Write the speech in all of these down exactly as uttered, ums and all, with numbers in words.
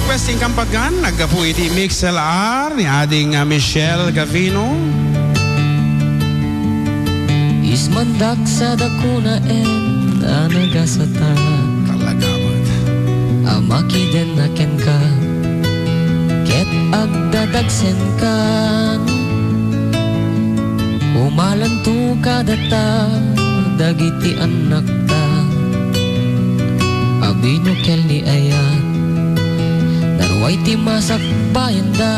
Requesting kampatgan, naggapu iti M X L R ni Ading, ah, Michelle Gavino. Ismandak sa dakuna en a nagasatak. Talaga met. A makiden a kenka, ket agdadagsenkan. Umalanto kadata dagiti annakta. A binukel ni ayat, naruay ti masakbayanda.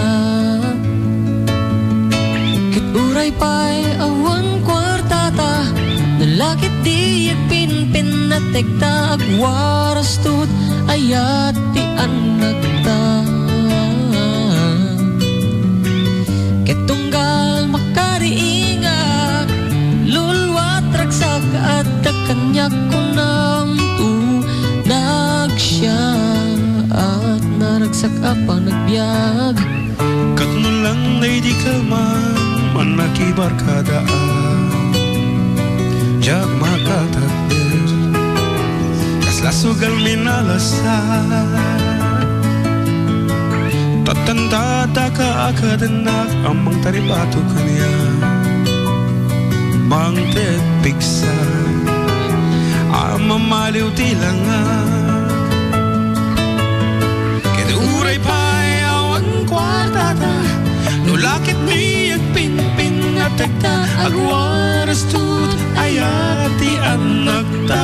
Ket uray pay awan kuartata, no la ket di agpinpinnategta, agwarasto ti ayat ti annakta. Ket tunggal makariingak, luluat ragsak adda kaniak kunamto, nagsiaat, naragsak a panagbiag. Ket no lang daydi koma, mannakibarkada a diak makatakder. Kasla sugal minalasa. Tattantata ka a kadennak, ammang ta ribato kaniak. Mangted pigsa a mamaliw ti langak. Ket uray pay awan kuartata, no la ket di agpinpinnategta, agwarasto ti ayat ti annakta.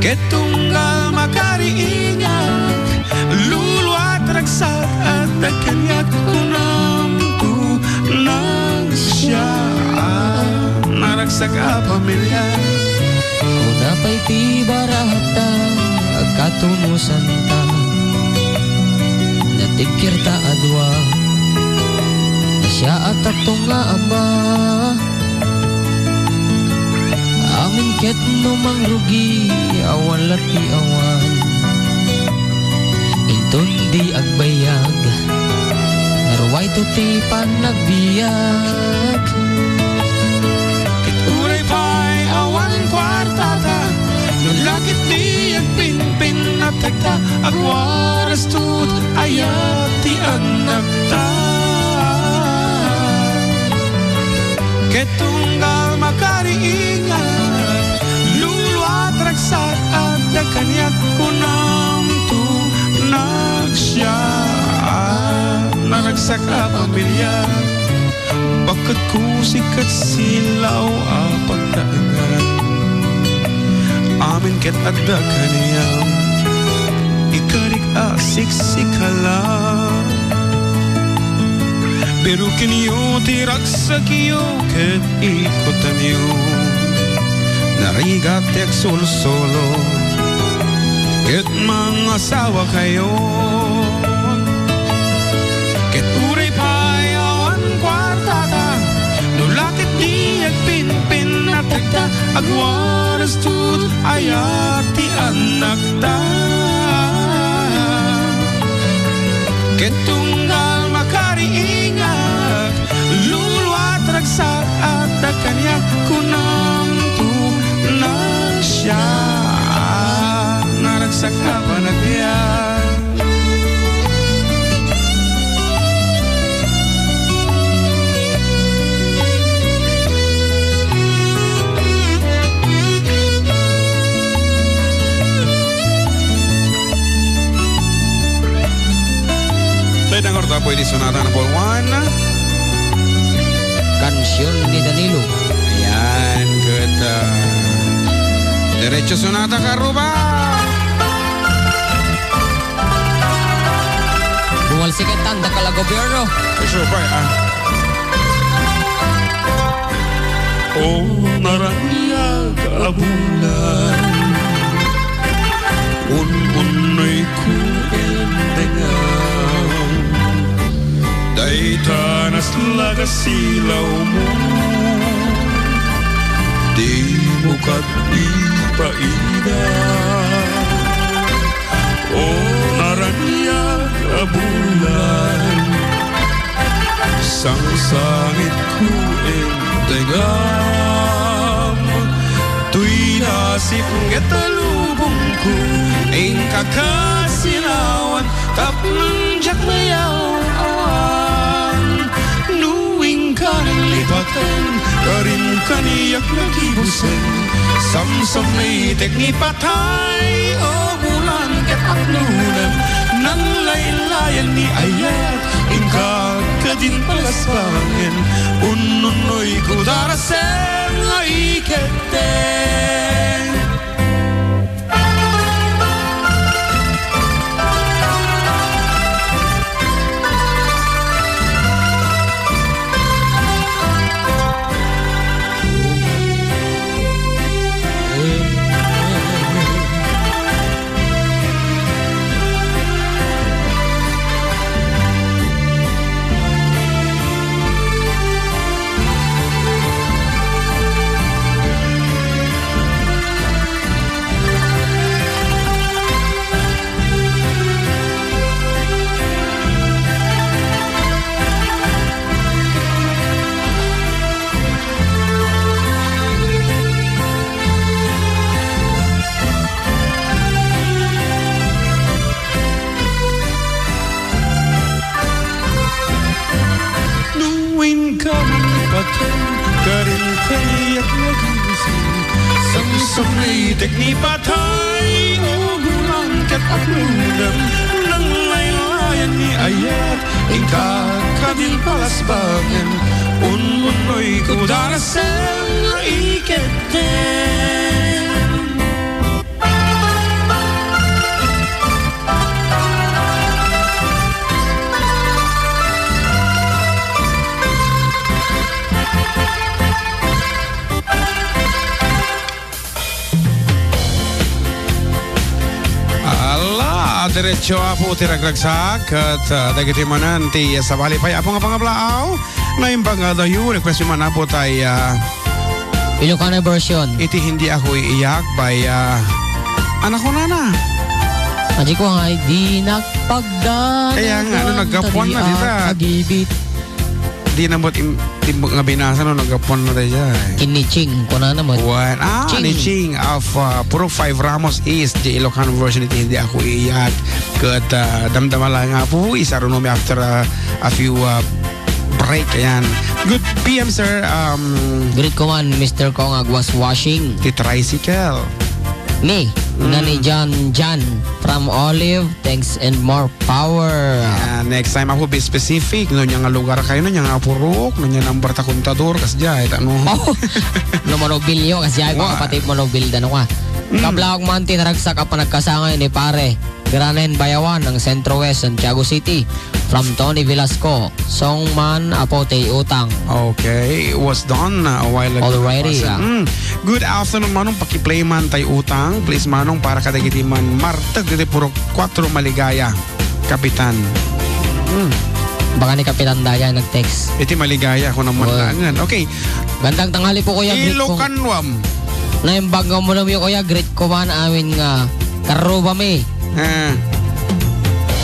Ket tunggal makariingak, luluat ragsak adda kaniak kunamto, nagsiaat, naragsak a pamilia. Kuna pay ti barahakta, agkatunusanta. Natibkerta a dua, nasiaat a tunga a ama. Amin ket no mangrugi, awan la ti awan. Inton di agbayag, naruayto ti panagbiag. Ket uray pay awan kuartata, no la ket di agpinpinnategta, agwarasto ti ayat ti annakta. Ket tunggal makariingak, luluat ragsak adda kaniak kunamto, nagsiaat, naragsak a pamilia. Bakket kusik ket silaw a pagtaengan. Amin ket adda kaniam, ikarik a siksikala. Birukenyo ti ragsakyo ket ikutanyo. Narigat ti agsolsolo ket mangasawakayon. Ket uray pay awan kuartata, no la ket di agpinpinnategta, agwarasto ti ayat ti annakta. Ket tunggal makariingak, luluat ragsak adda kaniak kunamto, nagsiaat, naragsak a panagbiag. Tayo na, Gorda, pwede sonata number one. Kansion ni Danilo. Ayan, good, ah, diretso sonata, Karuba. Bumalsiket tan, dakal a gobierno. Sure, ah. O naraniag a bulan, un-unnoyko endengam, dayta naslaga silawmo, dimo kad ipaida. O naraniag a bulan, sangsangitko endengam, toy nasipnget a lubong. Inka kasinawan tapno diak layaw awan. No inka nanglipaten, karin kaniak nagibusen. Samsamnitek ni patay, o bulan ket apnona. Nanglaylayan ni ayat, inka kadin palasbangen. Unnunoy ko darasem nga ikette. No inka nanglipaten, karin kaniak nagibusen. Samsamnitek ni patay, o bulan ket apnona. Nanglaylayan ni ayat, inka kadin palasbangen. Unnunoy ko darasem nga ikette. Ala, diretso, Apo, ti ragragsak, ket, ah, dagiti manen ti sabali pay, Apo, nga pangablaaw. Naimbag nga adayo, request mi man, Apo, tay, ah, Ilocano version. Iti Hindi Ako Iiyak by, ah, ano kunana? Adi ko nga, di nakpagdan. Kaya nga, ano, naggapuan na, di ta? Agibit. Di na mo't im-, timbuk nga binasa, no, naggapuan na tayo dyan. Kiniching, kunana mo. Wan. Ah, Ching. Ni Ching of, ah, Purok five Ramos East, di Ilocano version iti Hindi Ako Iiyak. Ket, ah, damdama lang nga po, isaruno mi after, ah, a few, ah, break. Ayan. Good P M, sir. Um, Greet ko man, Mister Kong Aguas Washing. Ti tricycle. Ni, Mm. nga ni John John from Olive, thanks and more power. Ah, next time, Apo, be specific. No, nya nga lugar kayo, no, nya nga purok, no, nya number ta kontador, kas diay, ta, no? Oh, no, Monobilyo, kas diay, Wa- kapatid Monobil, dano nga. Mm. Kablawag man, tinaragsak a panagkasangay ni pare. Granen Bayawan ng Centro West, Santiago City. From Tony Velasco, song man, Apo, tay utang. Okay, it was done, uh, a while ago. Alrighty, Pastor. Ah. Mm. Good afternoon, Manong. Paki-play man tay utang. Please, Manong, para kadagiti man marteg diti puro kuatro Maligaya. Kapitan. Mm. Baka ni Kapitan Daya nag-text. Iti Maligaya, ako naman Well. langan. Okay. Gandang tanghali po, Kuya. Greet ko. Ilocanwam. Naimbag nga umulom yo, Kuya. Greet ko man amin nga karruba mi. Ah.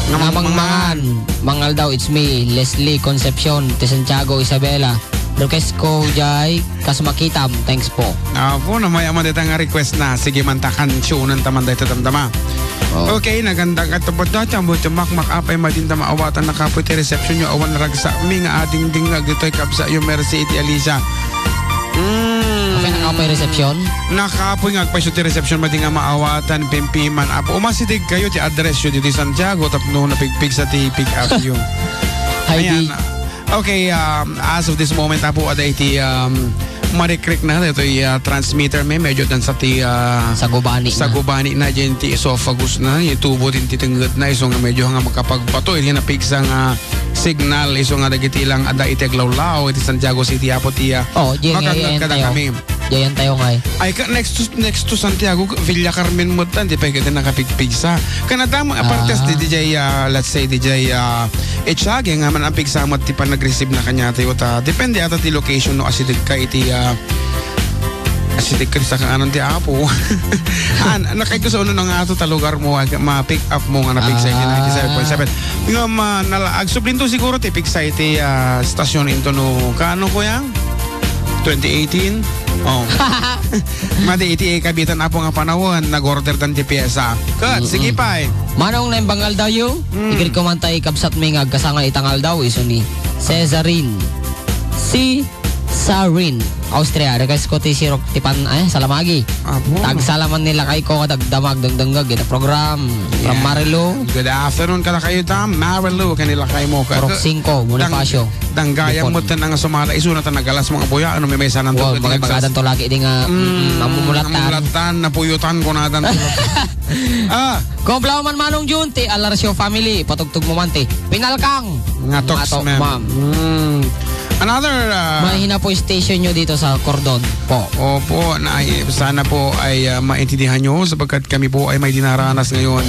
Namangmangan. Mangaldaw, it's me, Leslie Concepcion, ti Santiago, Isabela. Request ko, jay, kas makitam. Thanks po. Apo, namaya man dita nga request na. Sige man ta, kansionan ta man dayta damdama. Oh. Okay, nagandang at tapos na, tiyambo, tiyamak, makapay, madin ta maawatan, nakapoy ti reception yo, awan ragsak mi nga adingding nga agitoy kabsa yo, Mercy iti Alicia. Mm. Okay, nakapoy reception? Nakapoy nga agpayso ti reception, madi nga maawatan, pimpiman. Apo, umasideg kayo ti address yo ditoy Santiago, tapno napigpigsa ti pick up yo. Hi, Ayan. Di. Okay, um, as of this moment, Apo, ada iti, um, marikrik na, ito, uh, transmitter, may medyo dan sa ti, uh, Sagubani na. Sagubani na, dyan ti esophagus na, yung tubo din ti tengget na, iso nga medyo nga makapagpato, yung napigsa nga signal, iso nga dagiti lang ada iti aglawlaw, iti Santiago City, Apo, ti, uh, Oh, di nga, makagngeg yan kada tayo. kami. Diyan tayo ngay. Ay, ka, next to, next to Santiago, Villa Carmen mo tan, di pa ikita nakapigpigsa. Kanada mo, apartes Ah. di, di jay, ah, let's say, di jay, ah, Echage, nga man ang pigsa mo, ti pa nag-receive na kanya, tayo ta. Depende ata ti location, no, asideg ka iti, ah, asideg ka sa kaanon ti Apo. An, nakay ko sa uno nga ato ta lugar mo, ah, ma-pick up mo nga napigsa iti Ah. ninety-seven point seven. Nga ma-, nala-, agsublinto siguro ti pigsa iti, ah, stasyon into no, kaano, kuya? Twenty eighteen? Oh. Madi iti kabitan, Apo, nga panawen, nag-order dan ti piesa. Ket, Mm-mm. sige pay. Manong, naimbag nga aldawyo? Mm. Igid ko man tay kabsatmi nga agkasangay ita nga aldaw, isu ni Cesarin. Si Sarin, Austria. Request ko ti sirok ti pan-, ay, salamagi. Apo. Tagsalaman ni lakay ko nga dagdamag dengdengngeg iti program. From Yeah. Marilu. Good afternoon, kadakayo ta, Marilu, ken ni lakay mo. Ka-, Purok singko, Dang-, Bonifacio. Danggayam Bukon. Met nga sumala, isuna ta nagalas mga buya, ano, may, may sanang Wow, tungkol magay di magsas- bagadan to lagi di nga, Mm, mm, mamumulatan. Mamumulatan, napuyutan ko na dan. Ah. Kumplaw man, Manong Jun, ti Alarcio family, patugtog mo man ti Pinalkang. Nga toks, Nga to, ma'am. ma'am. Mm. Another, ah, Mahina po yung station nyo dito sa Cordon po. Opo, na, sana po ay, ah, maintindihan nyo sapagkat kami po ay may dinaranas ngayon.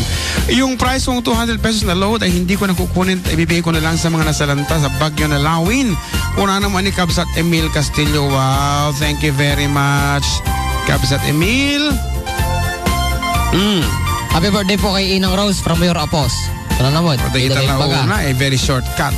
Yung price kong two hundred pesos na load ay hindi ko na kukunin, ibibigay ko na lang sa mga nasalanta sa bagyo na Lawin. Una naman ni Kabsat Emil Castillo. Wow, thank you very much, Kabsat Emil. Mm. Happy birthday po kay Inang Rose from Mayor Apos. Ano naman? Pati Ida kita na Limbaga. Una, eh, very shortcut.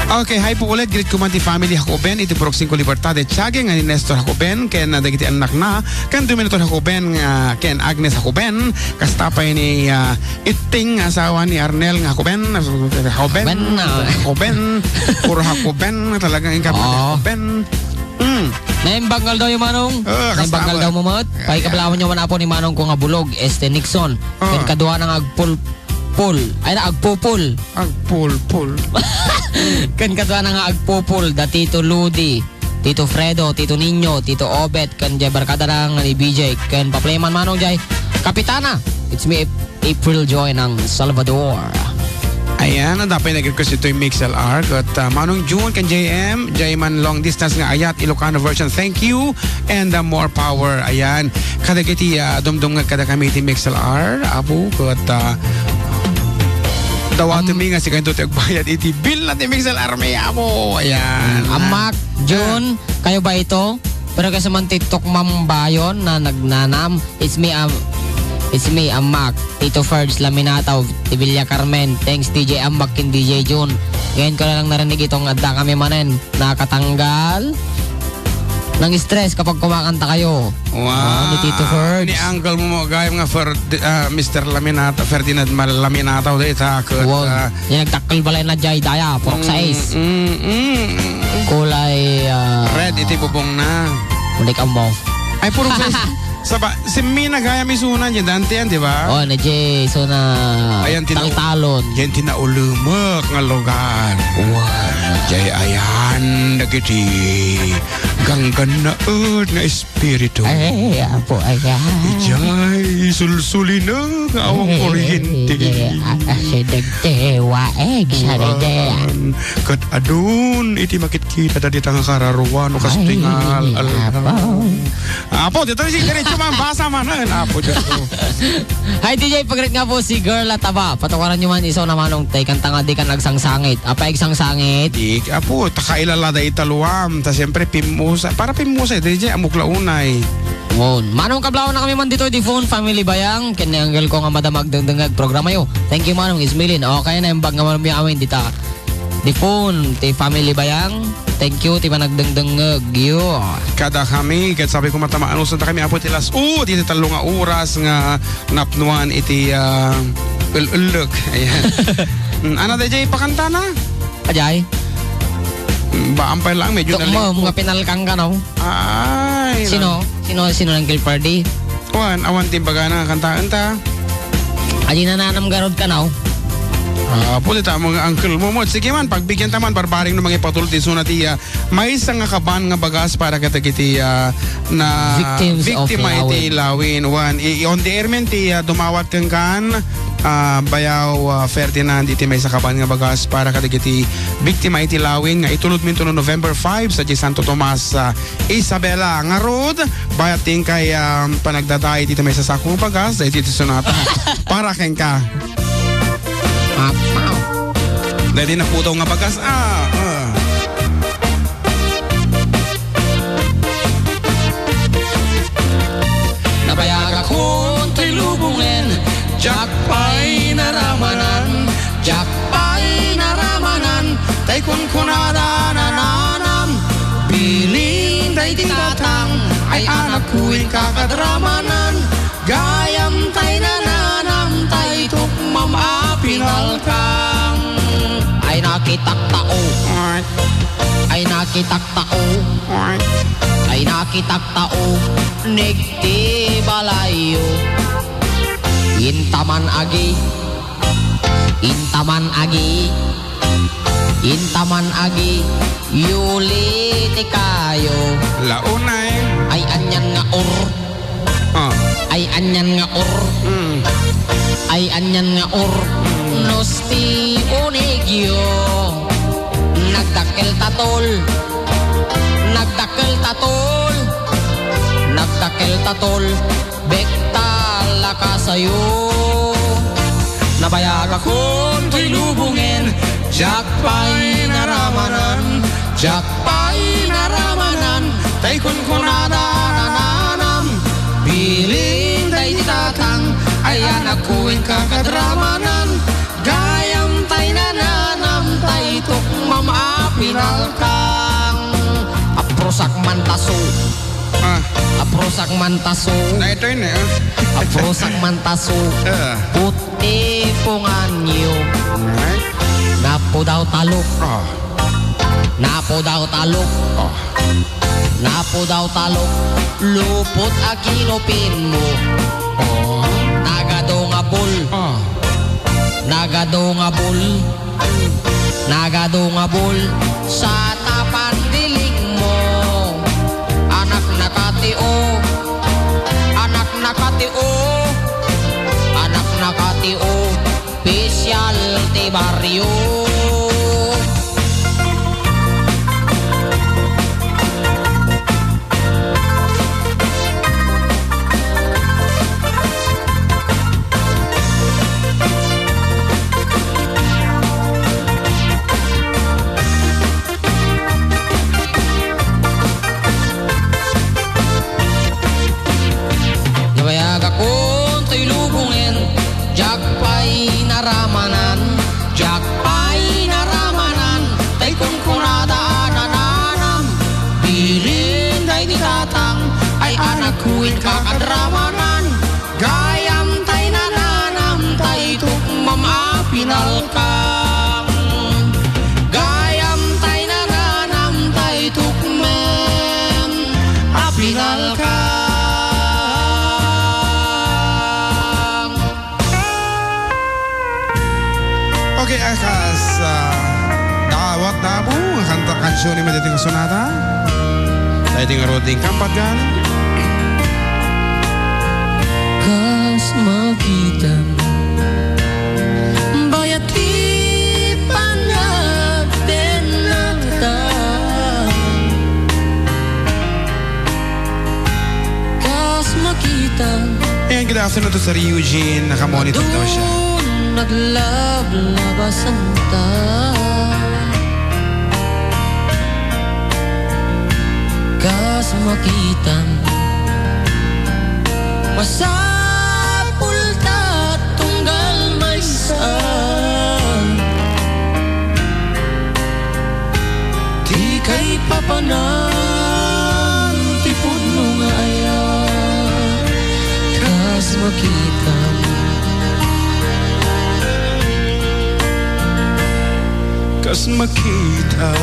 Okay, hi po ulit. Greet ko man ti family Jacoben, iti Purok singko Libertad, Tiague, nga ni Nestor Jacoben, ken, ah, dagiti annakna, ken Dominator Jacoben, nga ken Agnes Jacoben, kasta pay ni, ah, Itting nga asawa ni Arnel nga Jacoben, Jacoben, Jacoben, ah. Jacoben, puro Jacoben, talagang inkapit Oo. Jacoben. Mm. Naimbag nga aldaw yung Manong. Ah, Naimbag nga kastama. Aldaw mo, Mat. Pay Yeah. kablawan nyo man, Apo, ni Manong ko nga Bulog, Este Nixon. Ah. Ken kadua na nga agpulpul. Ay, na agpupul. Agpulpul. Ken kadua na nga agpupul, da Tito Ludi, Tito Fredo, Tito Nino, Tito Obet, ken jay barkada na nga ni B J, ken paplay man, Manong, jay Kapitana. It's me, April Joy ng Salvador. Ayan, ang dapat nag-request ito yung Mix L R. Ket, ah, Manong June, ken J M, J man long distance nga ayat, Ilocano version. Thank you, and, ah, more power. Ayan. Kadagiti, ah, dumdum nga kada kami iti Mix L R, Apo, ket, ah, dawatem mi nga sika ito ti agbayad iti bill na ti Mix L R mi, Apo. Ayan. Amak, June, kayo ba ito? Pero kasi man ti Tukmambayon na nagnanam, it's me, um, it's me, Amak, Tito Ferds Laminataw, ti Villa Carmen. Thanks, D J Amak ken D J June. Ngayon ko na lang narinig itong adda kami manen. Nakatanggal ng stress kapag kumakanta kayo. Wow. Ah, ni Tito Ferds. Ni uncle mo mo, gayam nga Ferd-, ah, Mister Laminata, Ferdinand Mal-, Laminata, ulit, ha, ket, Wow. ah, Yan, nagtakkel balay na jay daya, purok mm, sais. Mm, mm. Kulay, ah, Red iti bubong na. Ulit ang mo. Ay, purok sais. Saba, si Mina gayam isuna, ni Dante yan, di ba? Oh, na jay, so na Ayan, tina- taltalon. Yan tinaulemek nga lugar. Wow. Jay ayan, dagiti ganggannaet nga espiritu. Ay, apo, ayan. Ijay sulsulina nga awan Ay, kuryente. Ay, ay, ah, ah, si Dagte, waeg, saride. Wan, ket adun iti makitkita dagita nga kararuan, o kas Ay, tingal, al-, apo. Apo, dito si diretso man, basa man, ay, apo, Diyos ko. Hi, D J, pagrit nga po si Girl at Aba. Patukaran nyo man, iso na manong tay kanta nga di ka nagsangsangit. Apa, igsangsangit? Di, apo, takailala da italuam. Ta siyempre, pimusa. Para pimusa, D J, amok launay. Ngon. Manong kablawan na kami man dito, di phone, family bayang. Ken ni uncle ko nga madama agdengdengag programa yo. Thank you, Manong Ismilin. Okay na yung bag nga manong miyaawin dita. Di phone, ti family bayang. Thank you, ti panagdengdengag yo. Kada kami, ket sabi ko, matamaan usan ta kami, apo, ti las-, oh, ti tallo nga oras nga napnuan iti, ah, ul-, ullek. Ayan. Mm, ano, D J, pakanta na? Ajay. Mm, baan pa lang, medyo Tok mo, nalingko. Mga pinalkang ka, no? Ay, Sino? lang. Sino, sino ng Gilpardi? Kuan, awan ti bagana nga kantaen ta. Adi na nanam garod ka, no? Ah, pwede ta, mga uncle mo mo. Sige man, pagbigyan ta man, barbaring no mga ipatulod ti suna ti, ah, maysa nga kaban nga bagas para kadagiti, ah, na Victims of biktima iti Lawin. Lawin. Wan, i-, i-, on the air men ti, ah, dumawat ken kan, ah, Bayaw, ah, Ferdinand, iti maysa kaban nga bagas para kadagiti biktima iti Lawin nga itulod minto no November five sa di Santo Tomas, ah, Isabela. Ngarud, bayat ti inkay, ah, panagdadaet iti maysa sako nga bagas, daytoy ti sonata. Para kenka. Apaw. Daytoy naputaw nga bagas, ah, ah. Nabayagakon ti lubongen, diak pay naramanan, diak pay naramanan, tay kunkunada nananam, bilin daydi tatang, Ay, anakko, inka kadramanan, gayam tay nananam tay tukmam a pinalkang. Ay, nakitak tao. Ay, nakitak tao. Ay, nakitak tao. Nigti balayyo. Intaman agi. Intaman agi. Intaman agi, yuli ti kayo. Launay. Ay anian nga or. Ah. Ay anian nga or. Mm. Ay anian nga or. Mm. Nusti unigyo. Nagdakkel ta tol. Nagdakkel ta tol. Nagdakkel ta tol. Bek ta lakasayo. Nabayagakon toy lubongen, diak pay naramanan, diak pay naramanan, tay kunkunada a nananam. Bilin daydi tatang, ay anakko, inka kadramanan, gayam tay nananam, tay tukmam a pinalkang. Aprusak man taso. Ah. Aprusak man taso. Daytoy ne, ah. Aprusak man taso. Ah. Puti punganyo. Alright. Napudaw talok. Ah. Napudaw talok. Ah. Napudaw talok. Lupot a kinupin mo. Oh. Nagadu nga bul. Ah. Nagadu nga bul. Nagadu nga bul sa tapandiling mo. Anak na katio, anak na katio, anak na katio, pisyal ti baryo. Nabayagakon toy lubongen, diak pay naramanan, diak pay naramanan, tay kunkunada a nananam. Bilin daydi tatang, ay anakko, inka kadramanan, gayam tay nananam, tay tukmam a pinalkang. Gayam tay nananam, tay tukmam a pinalkang. Okay, a kas, ah, dawat da Apo nga kanta, kansion ni Maditing Sonata. Daytoy ngarud ti kampatgan. Kas makitam, bayat ti panagbennatam. Kas makitam. Ayan, good afternoon to Sir Eugene. Nakamonitor daw siya. Dun naglablabasanta. Kas makitam, masapul ta tunggal maysa. Ti kaipapanan ti pudno nga ayat, kas makitam. Kas makitak,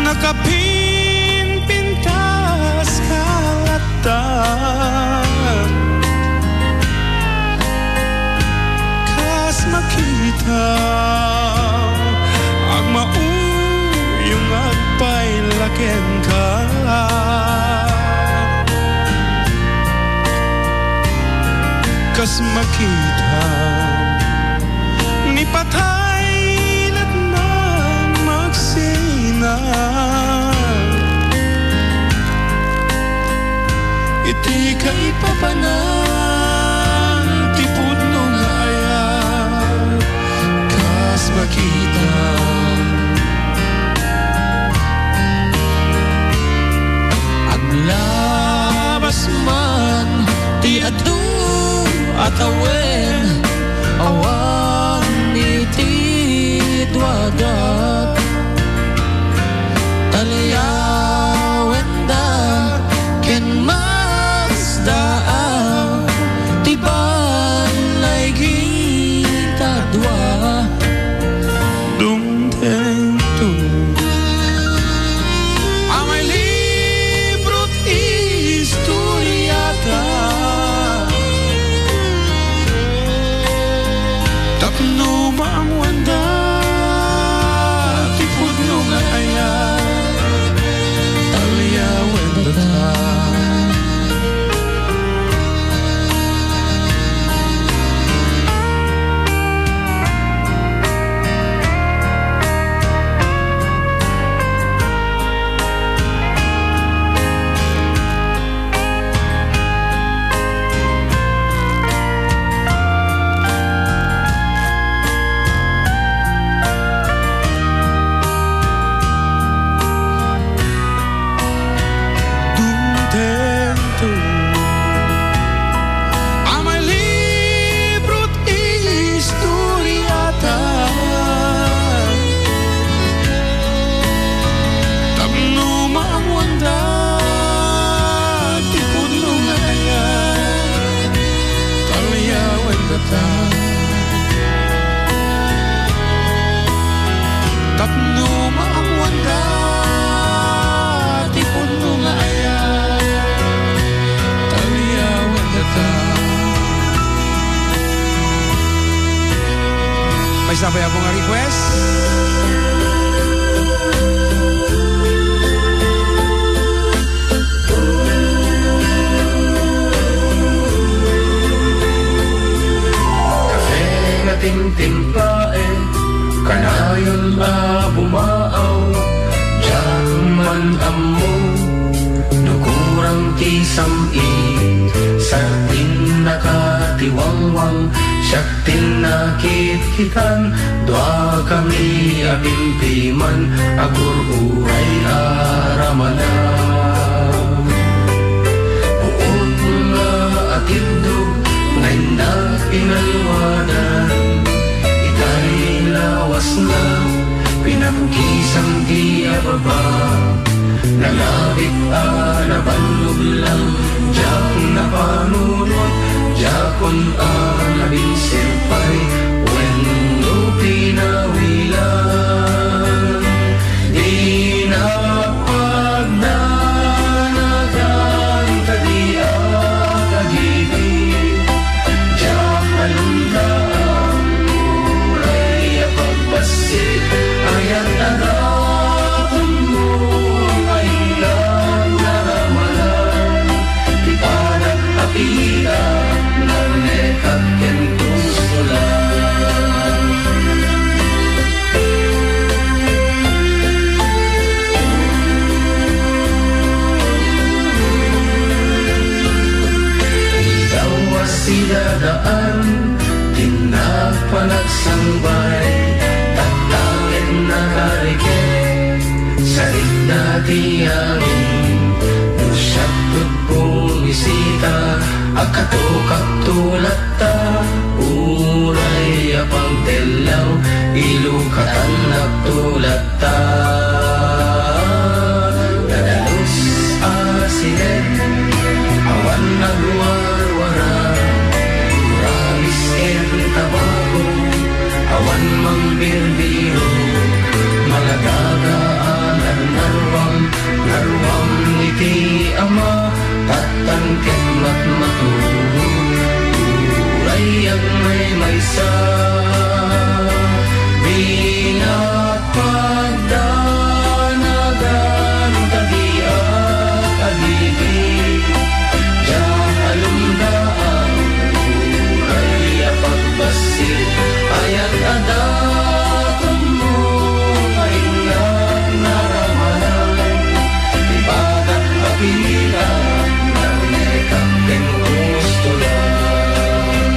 nakapinpintas ka latta. Kas makitak, agmauyong agpayla kenka. Kas makitak, ni patay latnan magsina. Iti kaipapanan ti pudno nga ayat, kas makitam. Aglabas man ti adu a tawen, awan iti duadat. Taliawenda Sabay ako nga request. Kafe nga timtimplaen, kanayon a bumaaw, diak man ammo no kurang ti sam-it, sartin nakatiwangwang, siak tin nakitkitan, dua kami a pimpiman, agur-uray a ramala. Buot nga atiddog nga innak pinalwadan, itay lawasna, pinakukisan ti ababa. Nalabit a nabannog lang, diak napanunot, diakon a nabinsir pay, wenno pinawilan. Di napagdanagan ta diak agidi. Diak alunda, uray a pagbassit, ayat a daton mo nga innak naramalan. Ti padak a pita, narnekak ken gusto lang. Aldaw a sidadaan, ti innak panagsangbay, tattanged nakariket, saritda ti angin, no siak bumisita, agkatokak tu latta, uray a pagtellaw, ilukatannak tu latta. Nadalus a silet, awan agwarwara, guramis ken tabako, awan mangbirbiro, malagaga a narnarwam, narwam iti ama, tattan ket matmaturog, uray agmaymaysa. Di napagdanagan ta diak agidi, diak alunda, uray a pagbassit, ayat a daton mo nga innak naramalan. Ti padak a pita, narnekak ken gusto lang.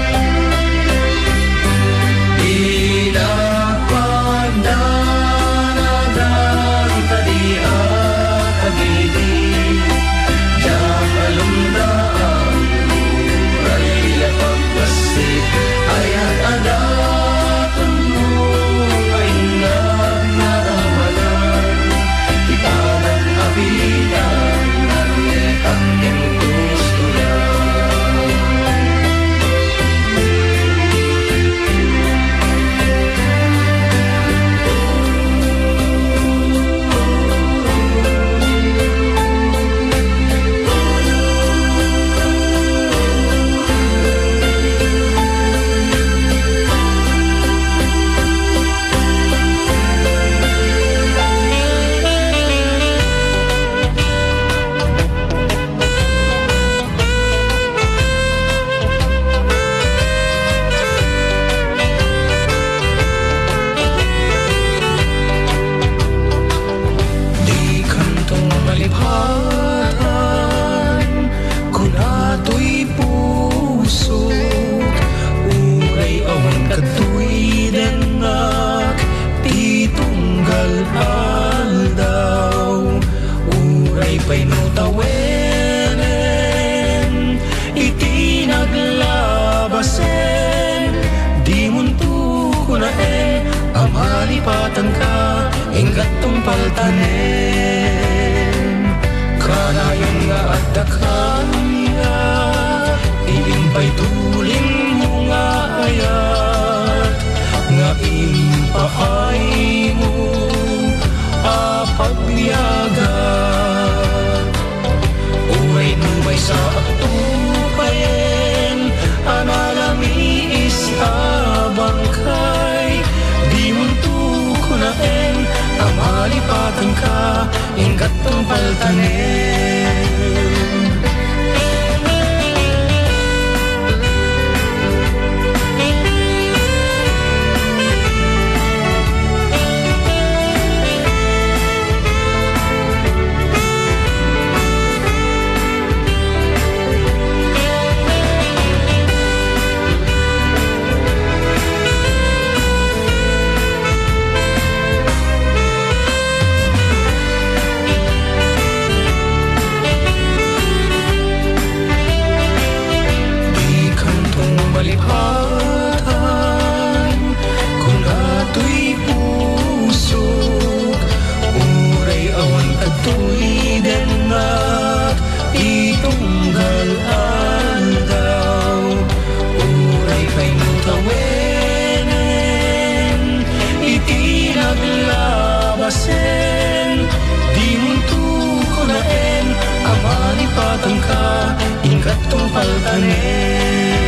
Ka, ingkat tungpal tanem. Dikanto malipatan, kuna toy pusok, uray awan kadtoy dennak, ti tunggal aldaw, uray pay no tawenen iti naglabasen, dimonto kunaen a malipatanka, ingkat tungpal tanem.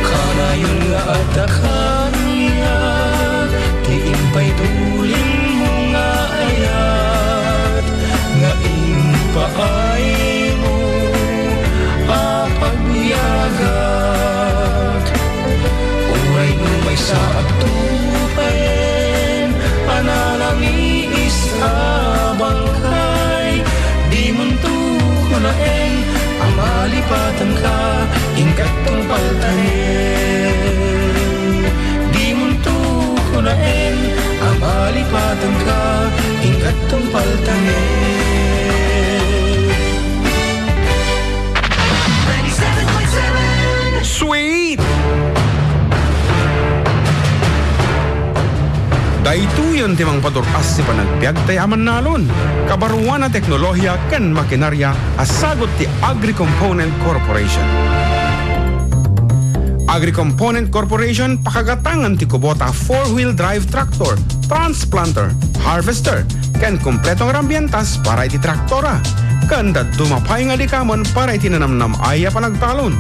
Kanayon nga adda kaniak ti impay tulingmo nga ayat, nga impaaymo a pagbiagak. Uray no maysa agtupayen a nalamiis a bangkay, dimonto kunaen a malipatanka, ingkat tungpal tanem. Dimonto kunaen a malipatanka, ingkat tungpal tanem. Sweet! Daytoyen ti mangpadur-as ti panagbiagtay a mannalon, kabaruan a teknolohia ken makinaria a sagut ti Agri-Component Corporation. Agri-Component Corporation pakagatangan ti kubota a four-wheel drive tractor, transplanter, harvester, ken kompleto nga rambientas para iti traktora, ken dadduma pay nga likamen para iti nanamnam-ay a panagtalon.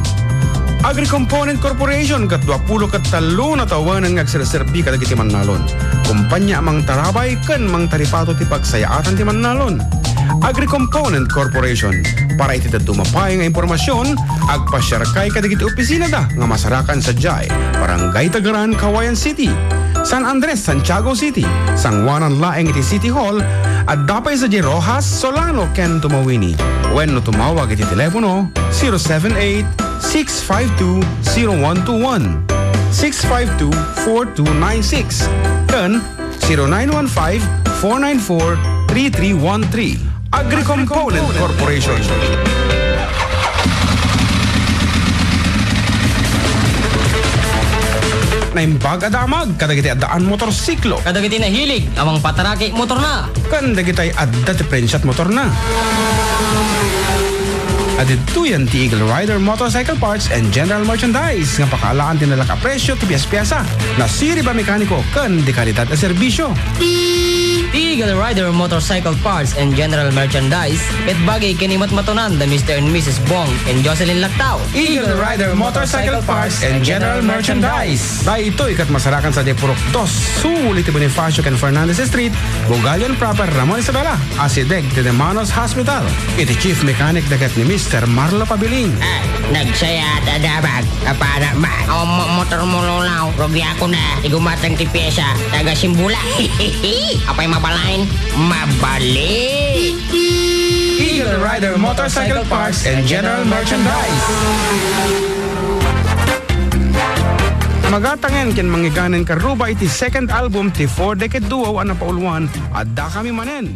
Agri-Component Corporation ket duapulo ket tallo a tawenen nga agserserbi kadagiti mannalon, kompania a mangtarabay ken mangtaripato ti pagsayaatan ti mannalon. Agri-Component Corporation. Para iti dadduma pay nga impormasion, agpasiarkay kadagiti opisinada nga masarakan sadiay, Barangay Tagaran, Cauayan City, San Andres, Santiago City, sanguanan laeng iti City Hall, adda pay sadiay Roxas, Solano, ken Tumauini. Wenno tumawag iti telepono zero seven eight, six five two, zero one two one, six five two, four two nine six, ken zero nine one five, four nine four, three three one three. Agri-Component Corporation. Naimbag a damag kadagiti addaan motorsiklo. Kadagiti nahilig a mangpataraki motorna. Ken dagitay adda ti prensiat motorna. Adtoyen ti Eagle Rider Motorcycle Parts and General Merchandise nga pakaalaan ti nalak a presyo ti pies-piesa, nasirib a mekaniko ken de kalidad a serbisyo. Eagle Rider Motorcycle Parts and General Merchandise, ket bagi ken imatmatonan da Mister and Missus Bong and Jocelyn Lactao. Eagle Rider Motorcycle Parts and General Merchandise. Daytoy ket masarakan sadiay purok dos, sul iti Bonifacio ken Fernandez Street, Bugallon Proper, Ramon Isabela. Asideg ti Demanos Hospital. Iti chief mechanic da ket ni Mister Marlo Pabilin. Ah, nagsayat a damag. Apana man. Awan mo motor mo, Lolaw. Rugiakon a. Ti gumatang ti piesa. Taga Simbula. Apay mabalain? Mabali. Eagle Rider Motorcycle Parts and General Merchandise. Magatangen ken mangiganen karuba iti second album ti Four Decade Duo a napauluan, Addakami Manen.